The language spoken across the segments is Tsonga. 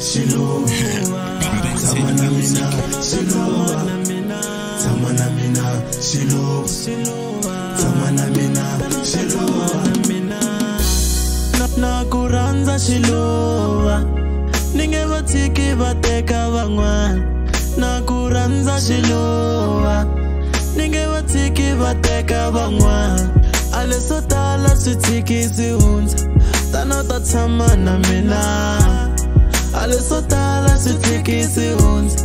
Xiluva, tshama na mina, xiluva, tshama na mina, xiluva, tshama na mina, xiluva. Na ku rhandza xiluva, ni nge va tshiki va teka van'wana. Na ku rhandza xiluva, ni nge va tshiki va teka van'wana. A leswo tala swi tshiki swi hundza, tana ta tshama na mina. A leswo tala swi tshiki swi hundza,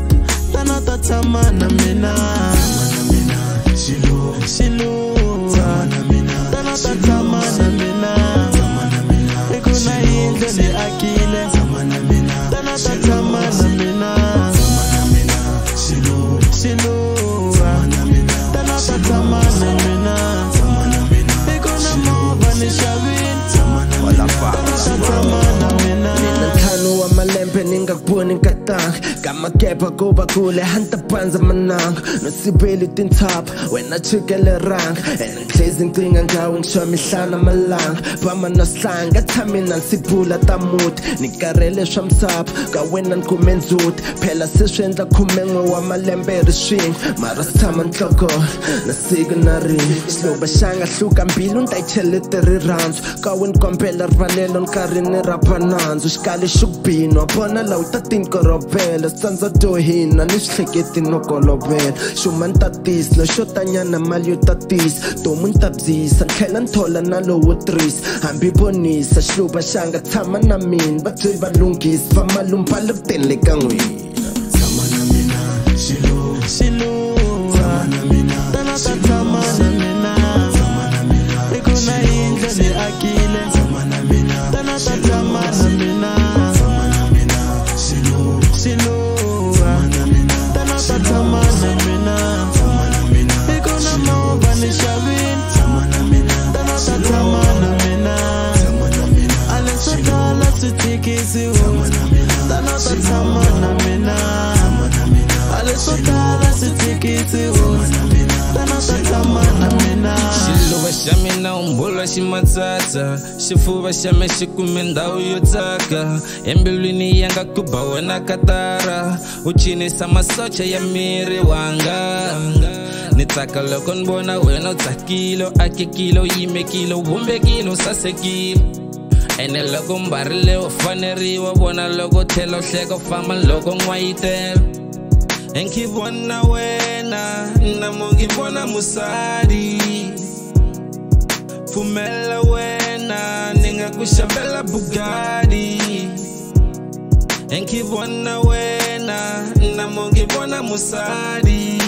tana ta tshama na mina. Tshama na mina, xiluva, Xiluva, tshama na mina, tana ta tshama na mina. Tshama na mina, I ku na yindlu ni akile, tshama na mina, tana ta tshama na mina. Tshama na mina, xiluva, Xiluva, tshama na mina, tana ta tshama na mina. Tshama na mina, I ku na movha ni xavile, tshama na mina, tana ta tshama na mina. Mina ntlhanu wa malembe ni nga ku voni nkatanga ka makepha ko va kule a ni ta pandza mananga no siveli tintshava wena chukele ranga ene ntlhezi ncinga ngawe ngisho mihlana malanga vama na swihlanga tshame na nsibula ta muti ni karhele swa misava ka wena ni kume ndzhuti phela se swi endla 11 wa malembe ri swin'we mara swi tshama nhlokolo na siku na rin'we xiluva xa nga hluka mbilu ni ta yi chelete rirhandzu ka we ni kombela rivalelo ni karhi ni rhapa nandzu xikali xi ku binwa vona laha u ta tinkorovela swi tsandza to hina ni swi hleketi no kolovela xuma ni tatisa no xotanyana mali yo tatisa tomu ni ta byisa ni tlhela ni thola na lowo tirhisa hambi vonisa xiluva xa nga tshama na mina va byi va lunghisa va malume va le ku teni le ka n'wina. Tshama na mina, xiluva, Xiluva, tshama na mina, tana ta tshama na mina. Tshama na mina, I ku na yindlu ni akile, tshama na mina, tana ta tshama na mina. Tshama na mina, xiluva, Xiluva, tshama na mina, tana ta tshama na mina. Tshama na mina, I ku na movha ni xavile, tshama na mina, tana ta tshama na mina. Tshama na mina, A leswo tala swi tshiki swi hundza, tana ta tshama na mina. Tshama na mina, A leswo tala swi tshiki swi hundza, tana ta tshama na mina. Xiluva xa mina umbulwa ximatsatsa xifuva xa me xi kume ndhawu yo tsaka embilwini ya nga ku ba wena katara u cinisa masocha ya miri wanga ni tsaka loko ni vona wena u tsakile u akekile u yimekile u vumbekile u sasekile ene loko mbarile u faneriwa vona loko tlhela u hleka u famba loko n'wayitela Nkivona wena namo ngibona musadi pfumela wena ningakuxavela Bugatti Nkivona wena namo ngibona musadi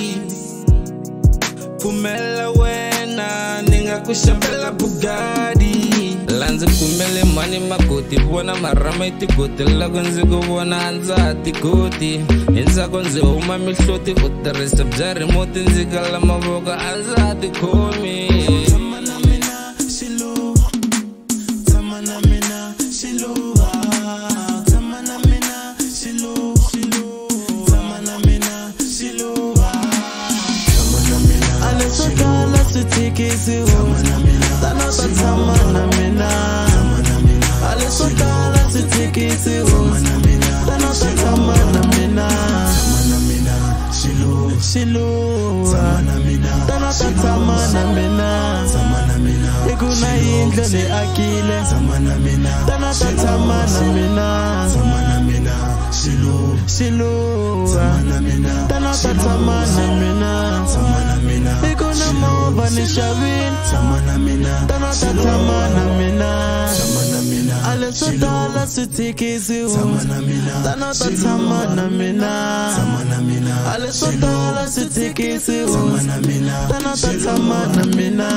pfumela wena ningakuxavela Bugatti la ndzi kumele mani makoti vona marama i tigoti loko ndzi ku vona a ndza ha tikoti hi ntsako ndzi huma mihloti u tirhisa bya remote ndzi kala mavoko a ndza ha tikhomi. Tshama na mina, xiluva, tshama na mina, xiluva, tshama na mina, xiluva, tshama na mina, xiluva. Tshama na mina, A leswo tala swi tshiki swi hundza, tana ta tshama na mina. Tshama na mina, A leswo tala swi tshiki swi hundza, tana ta tshama na mina. Tshama na mina, xiluva, Xiluva, tshama na mina, tana ta tshama na mina. Tshama na mina, I ku na yindlu ni akile, tshama na mina, tana ta tshama na mina. Tshama na mina, xiluva, Xiluva, tshama na mina, tana ta tshama na mina. Tshama na mina, I ku na movha ni xavile, tshama na mina, tana ta tshama na mina. Tshama na mina, A leswo tala swi tshiki swi tshama hundza, na mina, tana ta tshama na mina. Tshama na mina, A leswo tala swi tshiki swi tshama hundza, na mina, tana ta tshama na mina.